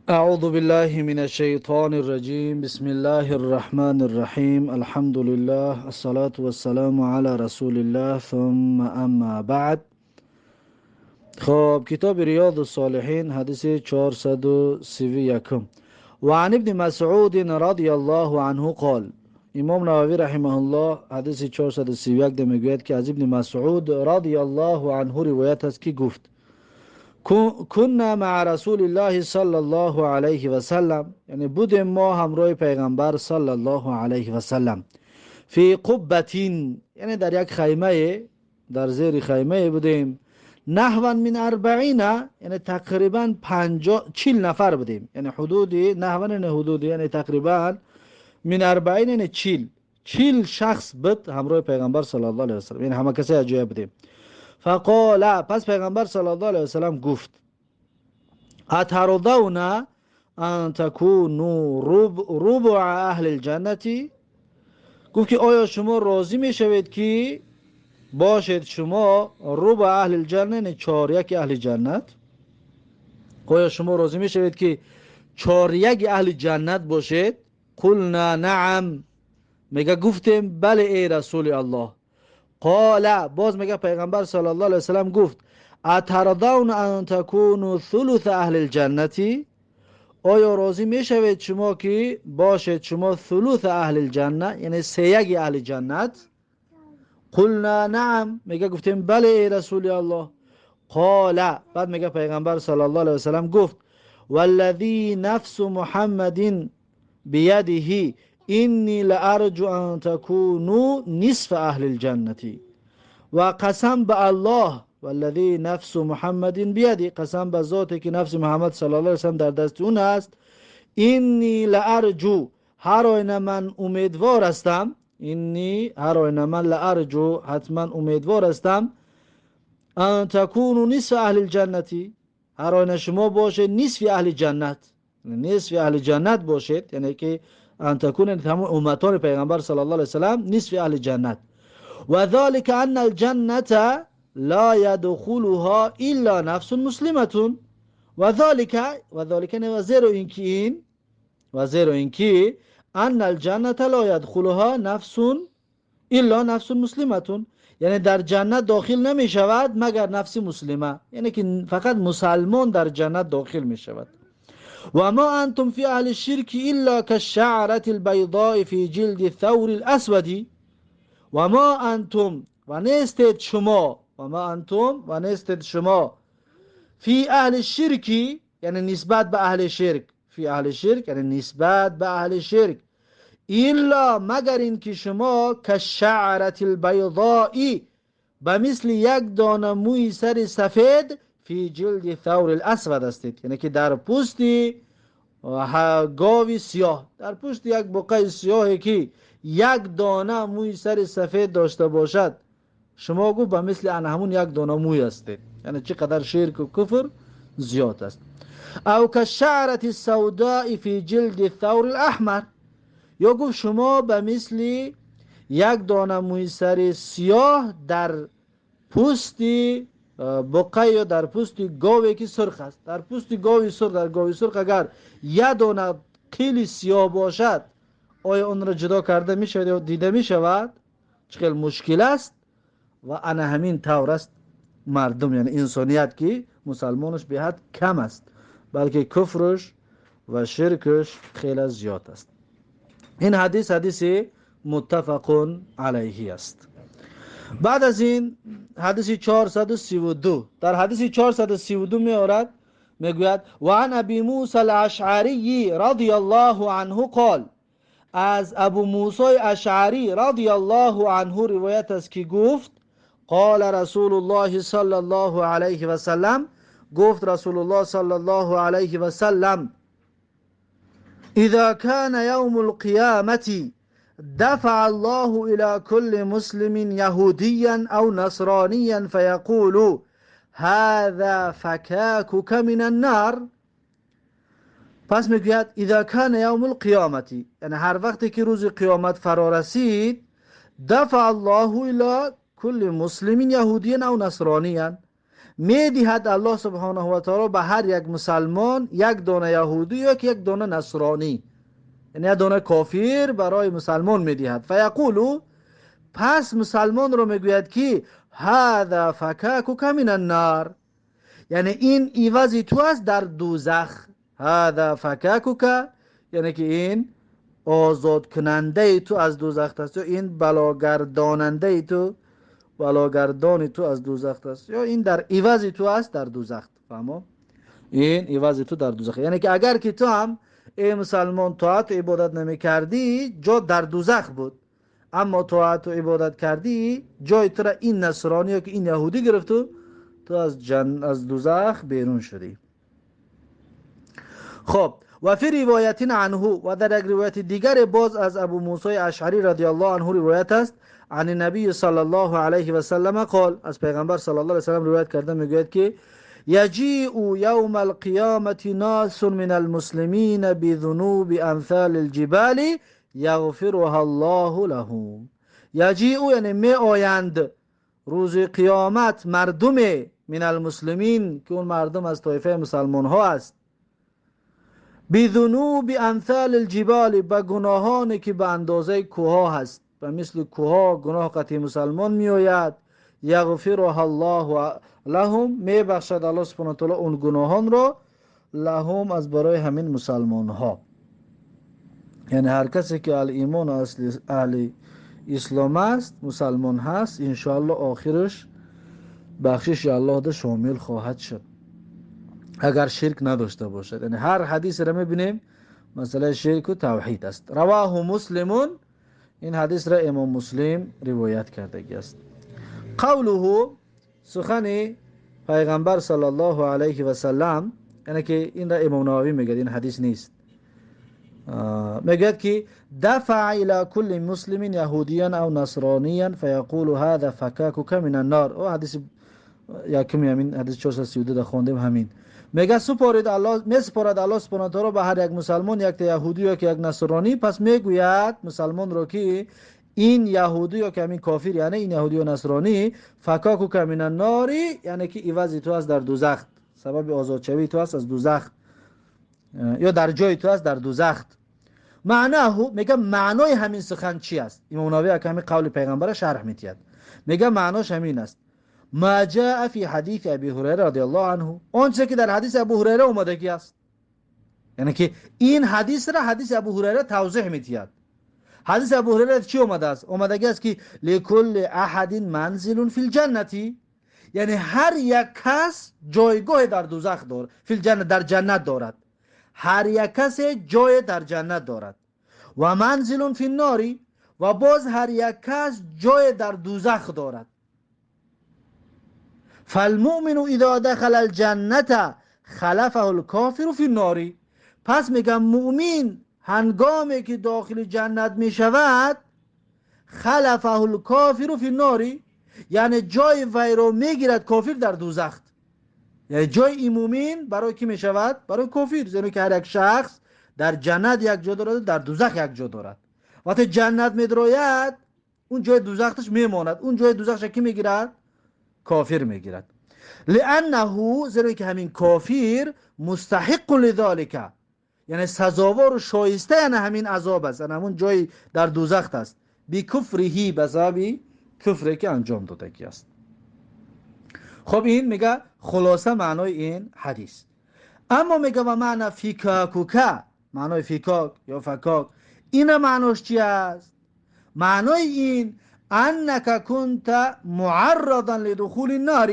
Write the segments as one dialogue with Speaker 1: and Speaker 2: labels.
Speaker 1: أعوذ بالله من الشيطان الرجيم. بسم الله الرحمن الرحيم. الحمد لله، الصلاة والسلام على رسول الله، ثم اما بعد. خب، کتاب ریاض الصالحین، حدیث 431. وعن ابن مسعود رضی الله عنه قال. امام نووی رحمه الله حدیث 431 ده میگوید که از ابن مسعود رضی الله عنه روایت است که گفت: كنا مع رسول الله صلی الله علیه و سلم، یعنی بودیم ما همراه پیغمبر صلی الله علیه و سلم، فی قبة، یعنی در یک خیمه، در زیر خیمه بودیم، نحوا من 40، یعنی تقریبا 50 40 نفر بودیم، یعنی حدودی، نحوا یعنی حدودی، یعنی تقریبا، من 40 یعنی 40، 40 شخص بود همراه پیغمبر صلی الله علیه و سلم، یعنی همه کسی یک جای بودیم. فقال، پس پیغمبر صلی الله علیه و سلم گفت: اترضون ان تكونوا ربع اهل الجنة؟ گفت که آیا شما راضی میشوید که باشید شما ربع اهل الجنه، یعنی چهار یک اهل جنت؟ آیا شما راضی میشوید که چهار یک اهل جنت باشید؟ قلنا نعم، میگه گفتیم بله ای رسول الله. قال، باز میگه پیغمبر صلی الله علیه وسلم گفت: اترضون ان تكونوا ثلث اهل الجنة؟ آیا راضی میشوید شما که باشید شما ثلث اهل الجنه، یعنی سه یک اهل جنت؟ قلنا نعم، میگه گفتیم بله ای رسول الله. قال، بعد میگه پیغمبر صلی الله علیه وسلم گفت: والذی نفس محمد بیده انی لارجو ان تكونوا نصف اهل الجنة. و قسم به الله، والذی نفس محمد بیده، قسم به ذاتی که نفس محمد صلی الله علیه وسلم در دست اون است، انی لارجو، هر آینه من امیدوار هستم، انی، هر آینه من، لارجو، حتما امیدوار هستم، ان تكونوا نصف اهل الجنة، هر آینه شما باشه نصف اهل جنت، نصف اهل جنت باشید، یعنی که ان تكون، تمام امتان پیغمبر صلی الله علیه وسلم نصف اهل جنت. و ذلك ان الجنة لا يدخلها الا نفس مسلمة. و ذلك، و ذلك و زیرا اینکه این، و زیرا اینکه، ان الجنة لا يدخلها نفس الا نفس مسلمة، یعنی در جنت داخل نمی شود مگر نفس مسلمه، یعنی که فقط مسلمان در جنت داخل می شود. و ما انتم فی اهل الشرک الا كالشعرة البیضاء فی جلد الثور الاسود. و ما انتم، و نیستید شما، و ما انتم، و نیستید شما، فی اهل الشرک، یعنی نسبت به اهل شرک، فی اهل شرک یعنی نسبت به اهل شرک، الا، مگر اینکه شما، كالشعرة البیضاء، به مثل یک دانه موی سر سفید، فی جلد ثور الاسود هستید، یعنی که در پوست گاوی سیاه، در پوست یک بقه سیاهی که یک دانه موی سر سفید داشته باشد، شما گفت به مثل ان همون یک دانه موی هستید، یعنی چقدر شرک و کفر زیاد است. او كالشعرة السوداء فی جلد الثور الاحمر، یا گفت شما به مثل یک دانه موی سر سیاه در پوست بقه یا در پوست گاوی که سرخ است، در پوست گاوی سرخ، در گاوی سرخ اگر یک دانه قیل سیاه باشد، آیا اون را جدا کرده می شود یا دیده می شود؟ چقدر مشکل است. و انا همین طور است مردم، یعنی انسانیت که مسلمانش به حد کم است، بلکه کفرش و شرکش خیلی زیاد است. این حدیث حدیث متفق علیه است. بعد از این حدیث 432. در حدیث 432 می آورد، میگوید: و عن ابی موسی الاشعری رضی الله عنه قال. از ابو موسی اشعری رضی الله عنه روایت است که گفت: قال رسول الله صلی الله علیه و سلم، گفت رسول الله صلی الله علیه و سلم: اذا كان يوم القيامة دفع الله إلى كل مسلم يهوديا أو نصرانيا فيقول هذا فكاكك من النار. پس میگوید اذا كان يوم القيامة، یعنی هر وقتی که روز قیامت فرا رسید، دفع الله الى كل مسلم يهوديا او نصرانيا، میدهد الله سبحانه و تعالی به هر یک مسلمان یک دانه یهودی یا یک دانه نصرانی، یعنی یک دانه کافر برای مسلمان میدهد. فیقول، پس مسلمان رو میگوید که هذا فکاکک من النار، یعنی این عوض تو است در دوزخ. هذا فکاکک یعنی که این آزاد کننده تو از دوزخ است، یا این بلاگرداننده تو، بلاگردان تو از دوزخ است، یا این در عوض تو است در دوزخ. فهمو؟ این عوض تو در دوزخ، یعنی که اگر که تو هم ای مسلمان طاعت و عبادت نمی کردی جا در دوزخ بود، اما طاعت و عبادت کردی جای تو را این نصرانی یا که این یهودی گرفت و تو از دوزخ بیرون شدی. خب و فی روایت عنه، و در یک روایت دیگر باز از ابو موسی اشعری رضی الله عنه روایت است، عن النبی صلی الله علیه و سلم قال، از پیغمبر صلی الله علیه و سلم روایت کرده میگوید که یجیء یوم القیامة ناس من المسلمین بذنوب امثال الجبال یغفرها الله لهم. یجیء یعنی می آیند روز قیامت مردم من المسلمین، که اون مردم از طایفه مسلمان ها است، بذنوب امثال الجبال، به گناهانی که به اندازه کوه هست، به مثل کوه گناه قطعی مسلمان می آید. یغفرها الله لهم، می بخشد الله سبحانه و تعالی اون گناهان را، لهم از برای همین مسلمان ها. یعنی هر کسی که اهل ایمان و اهل اسلام است، مسلمان هست، انشاءالله آخرش بخشش الله ده شامل خواهد شد اگر شرک نداشته باشد. یعنی هر حدیث را میبینیم مسئله شرک و توحید است. رواه مسلمون، این حدیث را امام مسلم روایت کرده است. قوله، سخن پیغمبر صلی الله علیه و سلم، یعنی که این را امام نووی میگه، این حدیث نیست، میگه که دفع الى كل مسلم یهودیا او نصرانیا فیقول هذا فکاکک من النار. او حدیث یکمی همین حدیث 432 خوندیم همین. میگه سپارید الله، میسپارد الله سبحانه و تعالی به هر یک مسلمان یک یهودی یا یک نصرانی، پس میگوید مسلمان رو که این یهودی یا که همین کافر، یعنی این یهودی و نصرانی، فکاکک من النار، یعنی که عوض تو است در دوزخ، سبب آزاد شوی تو است از دوزخ، یا در جای تو است در دوزخ. معناه، میگه معنای همین سخن چی است؟ امام نووی که همین قول پیغمبر شرح میدهد، میگه معناش همین است، ما جاء فی حدیث ابی هریره رضی الله عنه، آنچه که در حدیث ابو هریره اومده کی است، یعنی که این حدیث را حدیث ابو هریره توضیح میدهد. حدیث ابو هریره چی اومده است؟ اومده است که لکل احد منزل فی الجنه، یعنی هر یک کس جایگاه در دوزخ دارد، فی الجنه در جنت دارد، هر یک کس جای در جنت دارد، و منزل فی النار، و باز هر یک کس جای در دوزخ دارد. فالمؤمن اذا دخل الجنه خلفه الکافر فی النار، پس میگم مؤمن هنگامی که داخل جنت میشود، خلفه الکافر فی النار، یعنی جای وی رو میگیرد کافر در دوزخ. یعنی جای این مؤمن برای کی میشود؟ برای کافر، زیرا که هر یک شخص در جنت یک جا دارد، در دوزخ یک جا دارد. وقتی جنت میدروید اون جای دوزخش میماند، اون جای دوزخش کی میگیرد؟ کافر میگیرد. لانه، زیرا که همین کافر مستحق لذلک، یعنی سزاوار و شایسته یعنی همین عذاب است، یعنی همون جای در دوزخ است، بی کفرهی، به سبب کفری که انجام داده است. خب این میگه خلاصه معنای این حدیث. اما میگه و معنی فیکاکوکا، معنای فیکاک یا فکاک، این معناش چی است؟ معنای این انک کنت معرضا لدخول النار،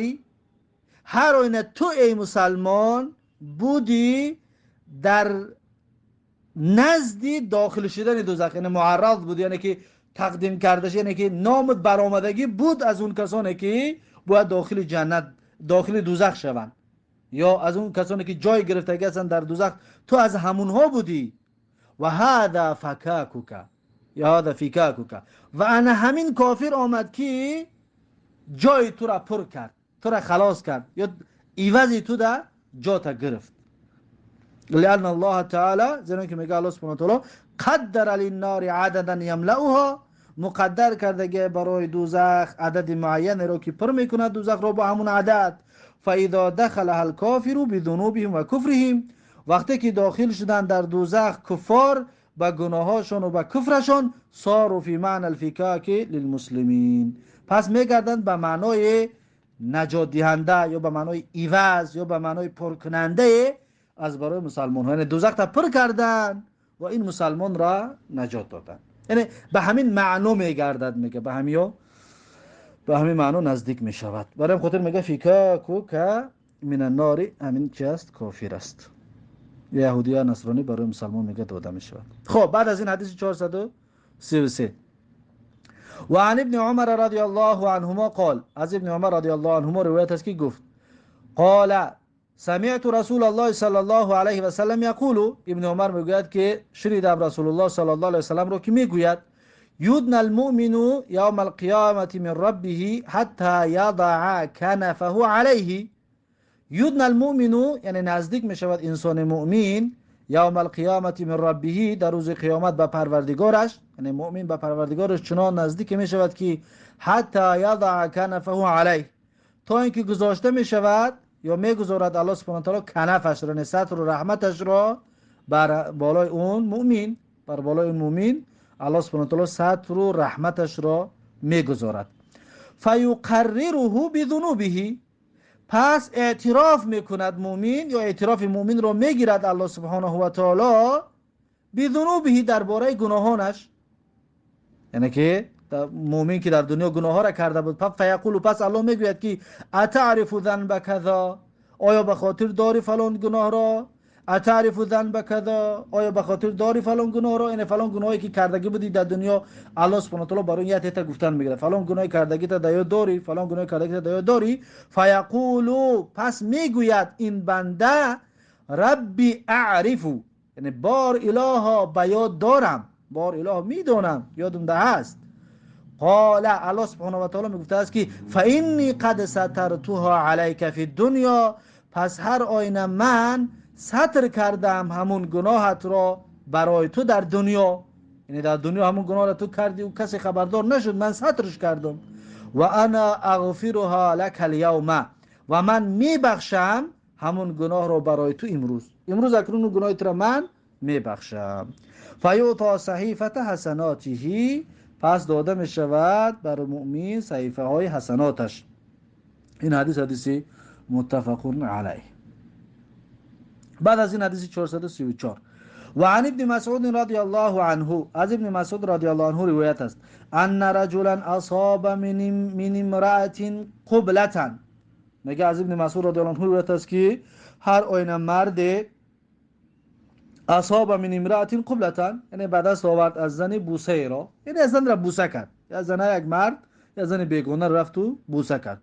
Speaker 1: هر آینه تو ای مسلمان بودی در نزدی داخل شدن دوزخ، یعنی معرض بود، یعنی که تقدیم کرده، یعنی که نامت برآمدگی بود از اون کسانی که باید داخل جنت، داخل دوزخ شوند، یا از اون کسانی که جای گرفتگی هستند در دوزخ، تو از همونها بودی. و هذا فکاکک یا هذا فکاکک، و انا همین کافر آمد که جای تو را پر کرد، تو را خلاص کرد، یا عوض تو دا جا گرفت. لأن الله تعالی، زیرا که میگه الله سبحانه و تعالی قدر للنار عددا یملأها، مقدر کرده برای دوزخ عدد معین رو که پر میکند دوزخ رو با همون عدد. فاذا دخلها الكافر بذنوبهم وكفرهم، وقتی که داخل شدن در دوزخ کفار به گناهاشون و به کفرشون، صاروا فی معنی الفکاک للمسلمین، پس میگردند به معنای نجات دهنده یا به معنای عوض یا به معنای پرکننده از برای مسلمان ها. یعنی دوزخ تا پر کردن و این مسلمان را نجات دادن، یعنی به همین معنا میگردد، میگه به همین معنا نزدیک میشود. برای خاطر میگه فکاکو که من النار، همین چی است؟ کافر است. یهودی یا نصرانی برای مسلمان میگه داده میشود. خب بعد از این حدیث 433 و عن ابن عمر رضی الله عنهما قال، از ابن عمر رضی الله عنهما روایت است که گفت قال سمعت رسول الله صلی الله علیه و سلم یقول، ابن عمر میگوید که شنیدم رسول الله صلی الله علیه و سلم رو که میگوید یدنى المؤمن یوم القیامة من ربه حتی یضع کنفه علیه. یدنى المؤمن یعنی نزدیک میشود انسان مؤمن یوم القیامة من ربه، در روز قیامت به پروردگارش، یعنی مؤمن به پروردگارش چنان نزدیک میشود که حتی یضع کنفه علیه، تا اینکه گذاشته میشود یا میگذارد الله سبحانه و تعالی کنفش را، ستر و رحمتش را بر بالای اون مؤمن، بر بالای اون مؤمن الله سبحانه و تعالی ستر و رحمتش را میگذارد. فیقرره بذنوبه، پس اعتراف میکند مؤمن یا اعتراف مؤمن را میگیرد الله سبحانه و تعالی بذنوبه، درباره گناهانش، یعنی که مؤمن که در دنیا گناه ها را کرده بود. فیقول، پس الله میگوید که اتعرف ذنب کذا، آیا به خاطر داری فلان گناه را؟ اتعرف ذنب کذا، آیا به خاطر داری فلان گناه را؟ یعنی فلان گناهی که کردگی بودی در دنیا الله سبحانه و تعالی برای یک تا گفتن میگیره، فلان گناه کردگی تا در یاد داری، فلان گناه کردگی تا در یاد داری. فیقول، پس میگوید این بنده ربی اعرف، یعنی بار الها به یاد دارم، بار اله میدونم، یادم ده هست. قال، الله سبحانه و تعالی میگفته است که فانی قد سترتها علیک فی الدنیا، پس هر آینه من ستر کردم همون گناهت را برای تو در دنیا، یعنی در دنیا همون گناه را تو کردی و کسی خبردار نشد، من سترش کردم. و انا اغفرها لک الیوم، و من میبخشم همون گناه را برای تو امروز، امروز اکنون گناه تو را من میبخشم. فیعطی صحیفة حسناته، پس داده می شود بر مؤمن صحیفه های حسناتش. این حدیث حدیثی متفق علیه. بعد از این حدیث 434 و عن ابن مسعود رضی الله عنه، از ابن مسعود رضی الله عنه روایت است ان رجلا اصاب من امرأة قبلة، میگه از ابن مسعود رضی الله عنه روایت است که هر آینه مرد اصاب من امرأة قبلة، یعنی بعد از آورد از زن بوسه را، یعنی از زن را بوسه کرد، یا زن یک مرد یا زن بیگانه رفت و بوسه کرد.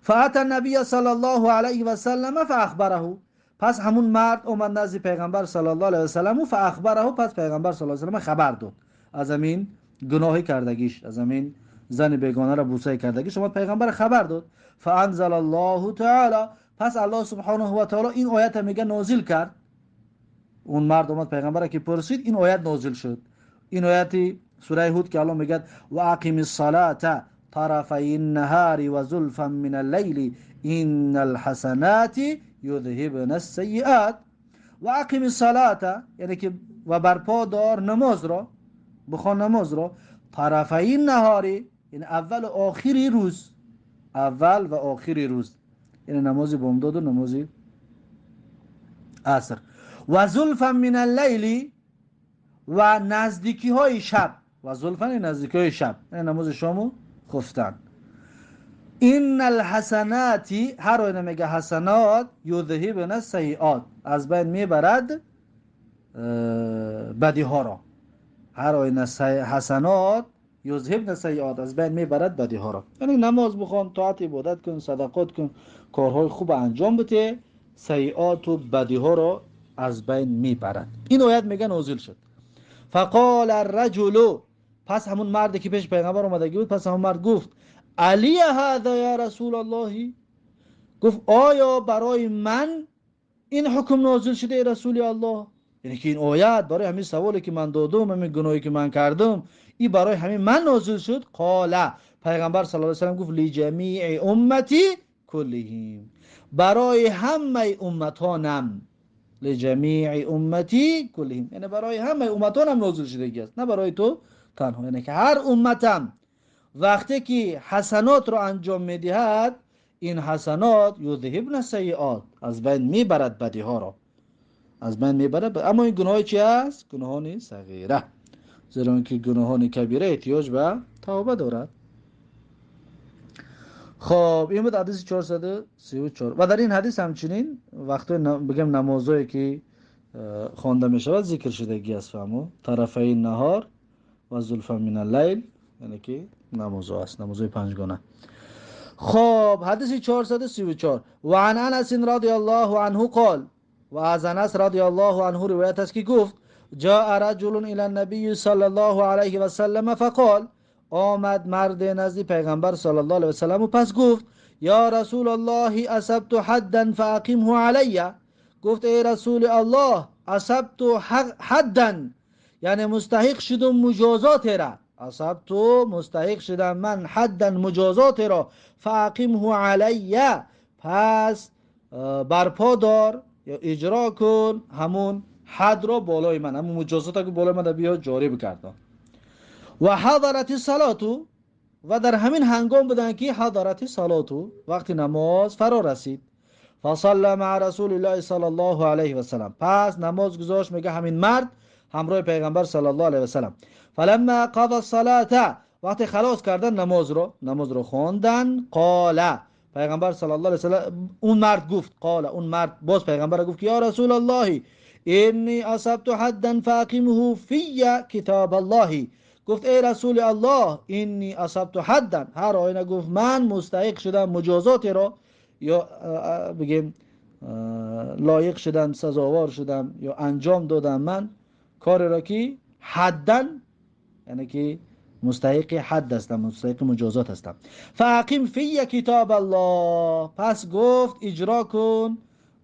Speaker 1: فأتى النبي صلی الله علیه و سلم فاخبره، پس همون مرد اومد نزد پیغمبر صلی الله علیه و سلم و فاخبره، پس پیغمبر صلی الله علیه و سلم خبر داد از همین گناهی کردگیش، از همین زن بیگانه را بوسه کردگیش اومد پیغمبر خبر داد. فانزل الله تعالی، پس الله سبحانه و تعالی این آیت میگه نازل کرد. اون مرد اومد پیغمبر که پرسید، این آیت نازل شد، این آیت سوره هود که الله میگه و اقیم الصلاة طرفی النهار و زلفا من اللیل ان الحسنات یذهبن السیئات. و اقیم الصلاة یعنی که و برپا دار نماز را، بخوان نماز را، طرفی النهار یعنی اول و آخری روز، اول و آخری روز، یعنی نماز بامداد و نماز عصر. و زلفا من اللیل و نزدیکی های شب، و زلفا نزدیکی های شب یعنی نماز شام و خفتن. ان الحسنات، هر آینه میگه حسنات، یذهبن السیئات، از بین میبرد بدی ها را. هر آینه حسنات یذهبن السیئات، از بین میبرد بدی ها را. یعنی نماز بخوان، طاعت عبادت کن، صدقات کن، کارهای خوب انجام بده، سیئات و بدی ها را از بین میبرد. این آیت میگه نازل شد. فقال الرجل، پس همون مردی که پیش پیغمبر اومدگی بود، پس همون مرد گفت علی هذا یا رسول الله، گفت آیا برای من این حکم نازل شده ای رسول الله؟ یعنی که این آیت برای همین سوالی که من دادم، همین گناهی که من کردم، این برای همین من نازل شد؟ قال، پیغمبر صلی الله علیه و سلم گفت لجمیع امتی کلهم، барои ҳамаи умматонам, لجمیع امتی کلهم، یعنی برای همه امتانم نازل شدگی است، نه برای تو تنها. یعنی که هر امتم وقتی که حسنات را انجام میدهد، این حسنات یذهبن السیئات، از بین میبرد بدی ها را، از بین میبرد. اما این گناه چی است؟ گناهان صغیره، زیرا اینکه گناهان کبیره احتیاج به توبه دارد. خب این بود حدیث 434. و در این حدیث همچنین وقتی بگم نمازهایی که خوانده می شود ذکر شدگی است، فهمو طرفی نهار و زلفا من اللیل، یعنی که نماز است، نمازهای پنجگانه. خب حدیث 434. و عن انس رضی الله عنه قال، و از انس رضی الله عنه روایت است که گفت جاء رجل الى النبی صلی الله علیه و سلم فقال، آمد مرد نزد پیغمبر صلی الله علیه و سلم و پس گفت یا رسول الله اصبت حدا فاقمه علی. گفت ای رسول الله اصبت حدا، یعنی مستحق شدم مجازات را، اصبت مستحق شدم من حدا مجازات را، فاقمه علی، پس برپا دار یا اجرا کن همون حد را بالای من، همون مجازات که بالای من بیا جاری بکردم. و حضرت الصلاه، و در همین هنگام بودن که حضرت الصلاه، وقتی نماز فرا رسید. فصلى مع رسول الله صلی الله علیه و سلم، پس نماز گذاشت میگه همین مرد همراه پیغمبر صلی الله علیه و سلم. فلما قضى الصلاه، وقتی خلاص کردن نماز رو، نماز رو خواندن، قال پیغمبر صلی الله علیه و سلم، اون مرد گفت، قال اون مرد باز پیغمبر گفت که یا رسول الله انی اصبت حدا فاقمه فی کتاب الله. گفت ای رسول الله انی اصبت حدا، هر آینه گفت من مستحق شدم مجازات را، یا بگیم لایق شدم، سزاوار شدم، یا انجام دادم من کار را که حدن، یعنی که مستحق حد هستم، مستحق مجازات هستم. فاقیم فی کتاب الله، پس گفت اجرا کن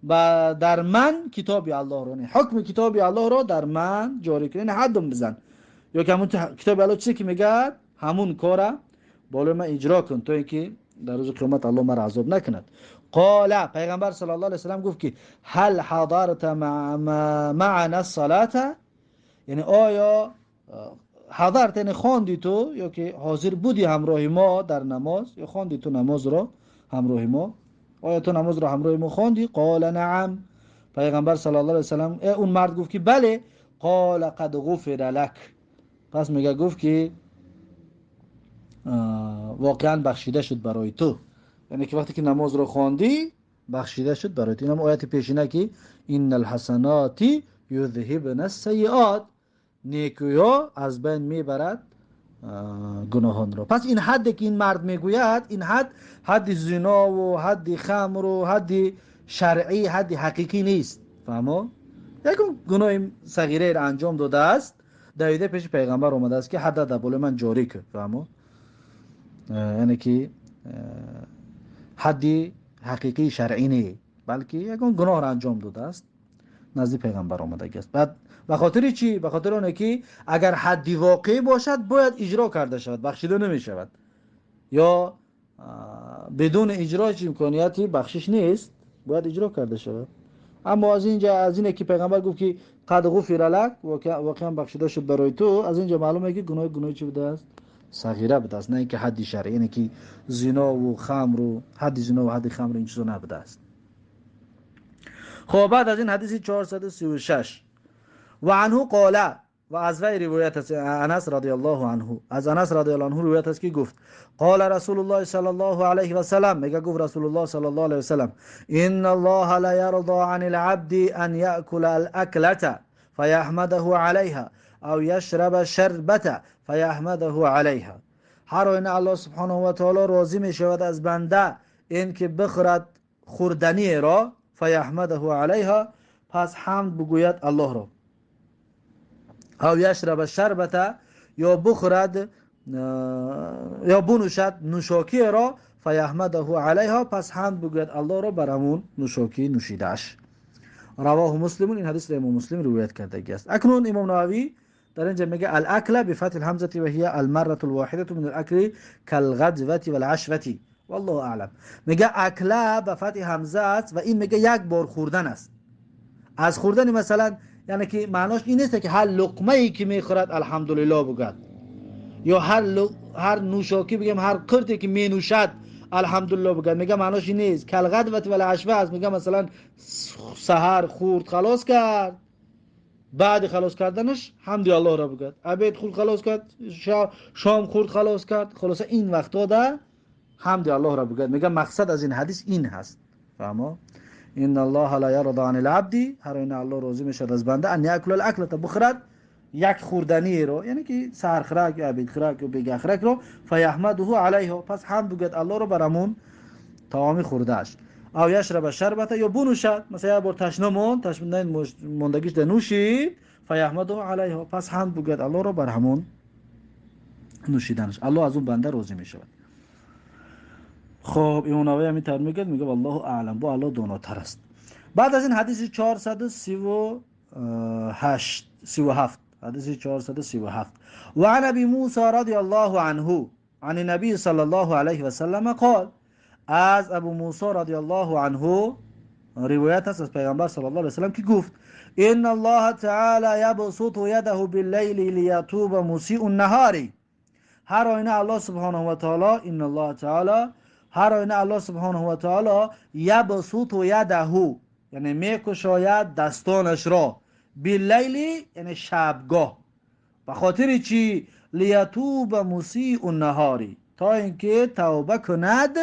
Speaker 1: و در من کتاب الله را، حکم کتاب الله را در من جاری کن، یعنی حدم بزن، یا که همون کتاب الله چیزی که میگه همون کارا بالای من اجرا کن تا اینکه در روز قیامت الله مرا عذاب نکند. قال پیغمبر صلی الله علیه و سلم گفت که هل حضرت معنا الصلاه، یعنی آیا حضرت یعنی خواندی تو، یا که حاضر بودی همراه ما در نماز، یا خواندی تو نماز را همراه ما، آیا تو نماز را همراه ما خواندی؟ قال نعم. پیغمبر صلی الله علیه و سلم اون مرد گفت که بله. قال قد غفر لك، پس میگه گفت که واقعا بخشیده شد برای تو، یعنی که وقتی که نماز رو خواندی بخشیده شد برای تو. اینم آیت پیشینه که ان الحسنات یذهبن السیئات، نیکوها از بین میبرد گناهان را. پس این حدی که این مرد میگوید، این حد حد زنا و حد خمر و حد شرعی، حد حقیقی نیست، فهمو؟ یک گناه صغیره را انجام داده است، دویده پیش پیغمبر آمده است که حد در بالای من جاری کرد، فهمو؟ یعنی که حدی حقیقی شرعی نه، بلکه یک گناه را انجام داده است، نزد پیغمبر آمده است. بعد به خاطر چی؟ به خاطر اونه که اگر حدی واقعی باشد باید اجرا کرده شود، بخشیده نمی شود، یا بدون اجرا هیچ امکانیتی بخشش نیست، باید اجرا کرده شود. اما از اینجا، از اینه که پیغمبر گفت که قد غفر لک، واقعا بخشیده شد برای تو، از اینجا معلومه که گناه چی بوده است؟ صغیره بوده است، نه اینکه حدی شرعی، یعنی که زنا و خمر و حد زنا و حد خمر این چیزا نبوده است. خب بعد از این حدیث 436 و عنه قال، و از وی روایت است انس رضی الله عنه، از انس رضی الله عنه روایت است که گفت قال رسول الله صلی الله علیه و سلم، میگه گفت رسول الله صلی الله علیه و سلم ان الله لا يرضى عن العبد ان ياكل الاكله فيحمده عليها او يشرب الشربة فيحمده عليها. هر آینه الله سبحانه و تعالی راضی می شود از بنده این که بخورد خوردنی را، فیحمده علیها، پس حمد بگوید الله را، او یشرب الشربة، یا بخورد یا بنوشد نوشاکی را، فیحمده علیها، پس حمد بگوید الله را بر همون نوشاکی نوشیده‌اش. رواه مسلم، این حدیث را امام مسلم روایت کرده است. اکنون امام نووی در اینجا میگه الاکل بفتح الهمزه و هي المره الواحده من الاكل كالغدوه والعشوه. والله اعلم. میگه اکله به فتح همزه است و این میگه یک بار خوردن است. از خوردن مثلا یعنی که معناش این نیست که هر لقمه ای که میخورد الحمدلله بگد، یا هر نوشاکی بگیم، هر قرتی که مینوشد الحمدلله بگد. میگه معناش این نیست. کالغدوة والعشوه است. میگه مثلا سحر خورد خلاص کرد، بعد خلاص کردنش حمد الله را بگد، عبید خورد خلاص کرد، شام خورد خلاص کرد، خلاصه این وقتا ده حمد الله را بگد. میگه مقصد از این حدیث این هست. فهمو؟ ان الله لا يرضى عن العبد، هر این الله راضی میشد از بنده، ان یاکل الاکله، بخورد یک خوردنی رو، یعنی که سحر خرک یا عبید خرک یا بیگه خرک رو، فیحمده علیه، پس حمد بگد الله رو برامون طعام خوردهش. او یشرب شربت، یا بنوشد، مثلا یه بار تشنه موند، تشنه موندگیش ده نوشید، فیحمده علیه، پس حمد بگد الله رو بر همون نوشیدنش. الله از اون بنده راضی میشود. خب امام نووی همین طور میگه، میگه والله اعلم، با الله داناتر است. بعد از این حدیث 438 37، حدیث 437، و عن ابی موسی رضی الله عنه عن النبی صلی الله علیه و سلم قال، از ابو موسی رضی الله عنه روایت است از پیامبر صلی الله علیه و سلم که گفت ان الله تعالی یبسط یده باللیل لیتوب مسیء النهار. هر آینه الله سبحانه و تعالی، ان الله تعالی، هر آینه الله سبحانه و تعالی یبسط یده، یعنی میکشاید دستانش را، باللیل یعنی شبگاه، به خاطر چی؟ لیتوب مسیء النهار، تا اینکه توبه کند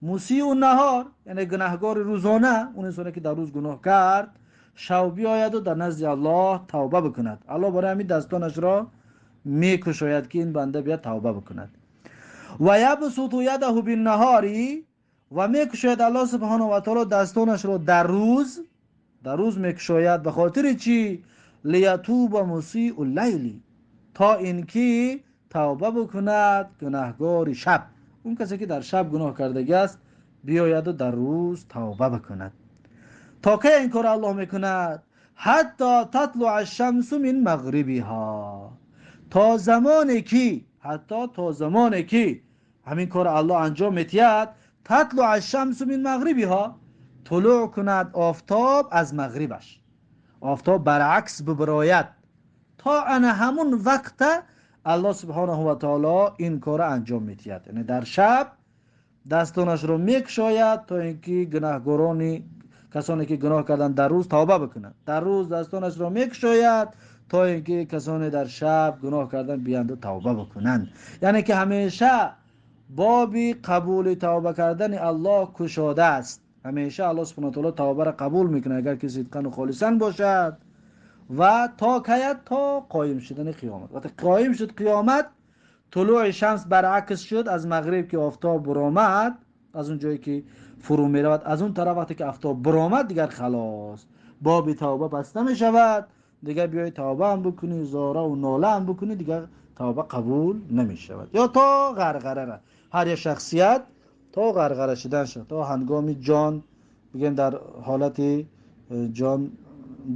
Speaker 1: مسیء النهار، یعنی گناهگار روزانه، اون انسانی که در روز گناه کرد شب بیاید و در نزد الله توبه بکند. الله برای همین دستانش را میکشاید که این بنده بیاد توبه بکند. و یبسط یده بالنهار، و میکشاید الله سبحانه و تعالی دستانش را در روز، در روز میکشاید به خاطر چی؟ لیتوب مسیء اللیل، تا اینکه توبه بکند گناهگار شب، اون کسی که در شب گناه کردگی است بیاید و در روز توبه بکند. تا که این کار الله میکند؟ حتی تطلع الشمس من مغربها، تا زمانی که، حتی تا زمانی که همین کار الله انجام میدهد، تطلع الشمس من مغربها، طلوع کند آفتاب از مغربش، آفتاب برعکس ببراید، تا ان همون وقت الله سبحانه و تعالی این کار انجام میدهد. یعنی در شب دستانش رو میکشاید تا اینکه گناهگارانی، کسانی که گناه کردن در روز توبه بکنند. در روز دستانش رو میکشاید تا اینکه کسانی در شب گناه کردن بیاند و توبه بکنند. یعنی که همیشه باب قبول توبه کردن الله کشاده است. همیشه الله سبحانه و تعالی توبه را قبول میکنه اگر که صدقاً و خالصاً باشد، و تا کیت، تا قایم شدن قیامت. وقتی قایم شد قیامت، طلوع شمس برعکس شد از مغرب که آفتاب برآمد، از اون جایی که فرو می رود از اون طرف وقتی که آفتاب برآمد دیگر خلاص باب توبه بسته می شود. دیگر بیای توبه هم بکنی، زاره و ناله هم بکنی، دیگر توبه قبول نمی شود. یا تا غرغره را، هر یک شخصیت تا غرغره شدن شد، تا هنگام جان بگیم در حالت جان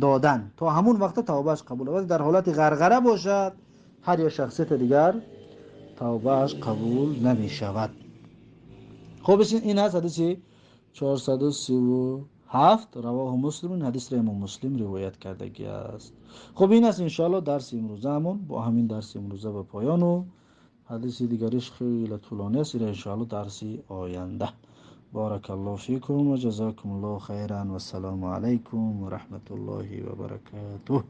Speaker 1: دادن، تا همون وقت توبهش قبول. وقتی در حالت غرغره باشد هر یک شخصیت دیگر توبهش قبول نمی شود. خب این هست حدیث 437 رواه مسلم، حدیث را امام مسلم روایت کردگی است. خب این است انشاءالله درس امروزه همون، با همین درس امروزه به پایان و حدیث دیگرش خیلی طولانی است، انشاءالله درس آینده. بارک الله فیکم و جزاکم الله خیرا و السلام علیکم و رحمت الله و برکاته.